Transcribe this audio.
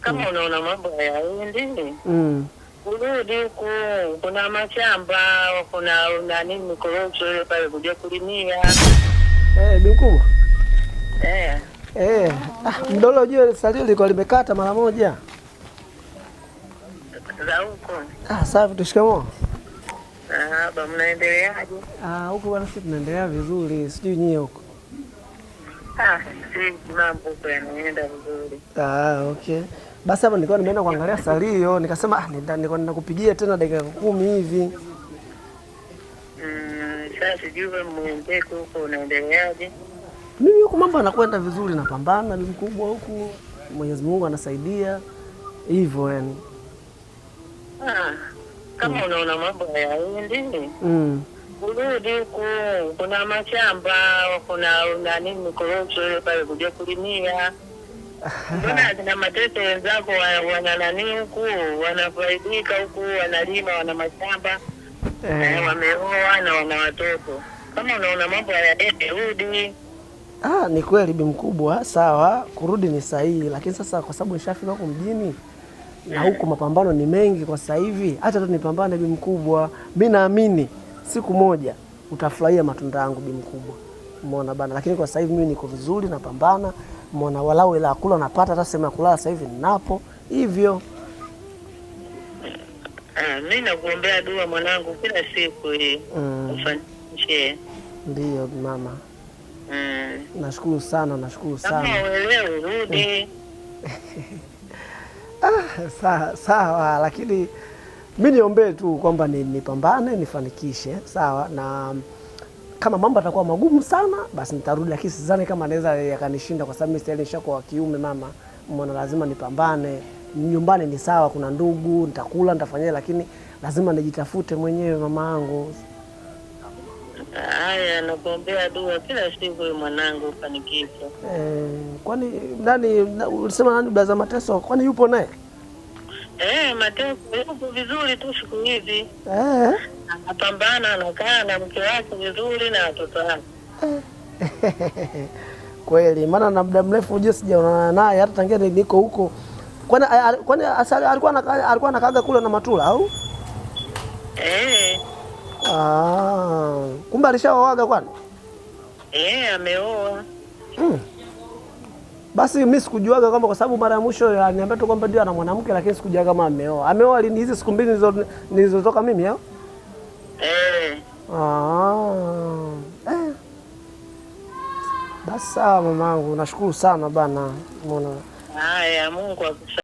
Kama unaona mambo hayaendi, Mm. urudi huku, kuna mashamba, kuna nani, mikorosho ile pale kuja kulimia. Eh, bi mkubwa. Eh, Eh, mdolo ujue salio lilikuwa limekata mara moja. Za huko. Ah, safi, tushikamoo. Ah, ba mnaendeleaje? Ah, huko bwana sisi tunaendelea vizuri, sijui nyie huko. Ah, si mambo huko yanaenda vizuri. Ah, okay. Basi hapa nilikuwa nimeenda kuangalia salio, nikasema nilikuwa ninakupigia tena dakika 10 hivi. Sasa sijui wewe mwenzetu huko unaendeleaje? Mimi huku mambo yanakwenda vizuri, napambana bi mkubwa huku, Mwenyezi Mungu anasaidia hivyo yani. Ah, kama unaona mambo hayaendi, urudi huku, kuna mashamba, kuna nani, mikorosho ile pale kuja kulimia. Mbona akina Mateso wenzako wana nani huku, wanafaidika huku, wanalima, wana mashamba, wameoa na wana watoto. Kama unaona mambo hayaendi, rudi. Ah, ni kweli bi mkubwa, sawa, kurudi ni sahihi, lakini sasa kwa sababu nishafika huku mjini na huku mapambano ni mengi kwa sasa hivi, acha tu nipambane bi mkubwa. Mimi naamini siku moja utafurahia matunda yangu bi mkubwa. Umeona bana, lakini kwa sasa hivi mimi niko vizuri, napambana. Umeona, walau hela ya kula napata, hata sehemu ya kulala sasa hivi ninapo. Hivyo Ah, mimi nakuombea dua mwanangu kila siku hii. Ufanikishe. Ndiyo mama. Nashukuru sana, nashukuru Kama sana. uelewi rudi. Ah, sawa, lakini mimi niombee tu kwamba nipambane nifanikishe, sawa, na kama mambo yatakuwa magumu sana basi nitarudi, lakini sidhani kama anaweza yakanishinda kwa sababu mimi tayari nishakuwa wa kiume mama. Umeona, lazima nipambane. Nyumbani ni sawa, kuna ndugu, nitakula, nitafanyia, lakini lazima nijitafute mwenyewe mama yangu. Haya, nakuombea dua kila siku mwanangu ufanikishe. Kwani nani ulisema nani Blaza Mateso? Kwani yupo naye? Mateso yupo vizuri tu siku hizi. Anapambana, anakaa na mke wake vizuri na watoto wake. Kweli, maana na muda mrefu unajua sijaonana naye hata tangia niko huko. Kwani alikuwa anakaaga kule na Matula au? Ah, kumbe alishaoaga kwani? Ameoa. Basi mimi sikujuaga kwamba, kwa sababu mara ya mwisho aliniambia tu kwamba ndio ana mwanamke, lakini sikujuaga kama ameoa. Ameoa lini? Hizi siku mbili nilizotoka mimi au? Basi sawa mamangu, nashukuru sana bana. Umeona? Haya, Mungu akusaidie.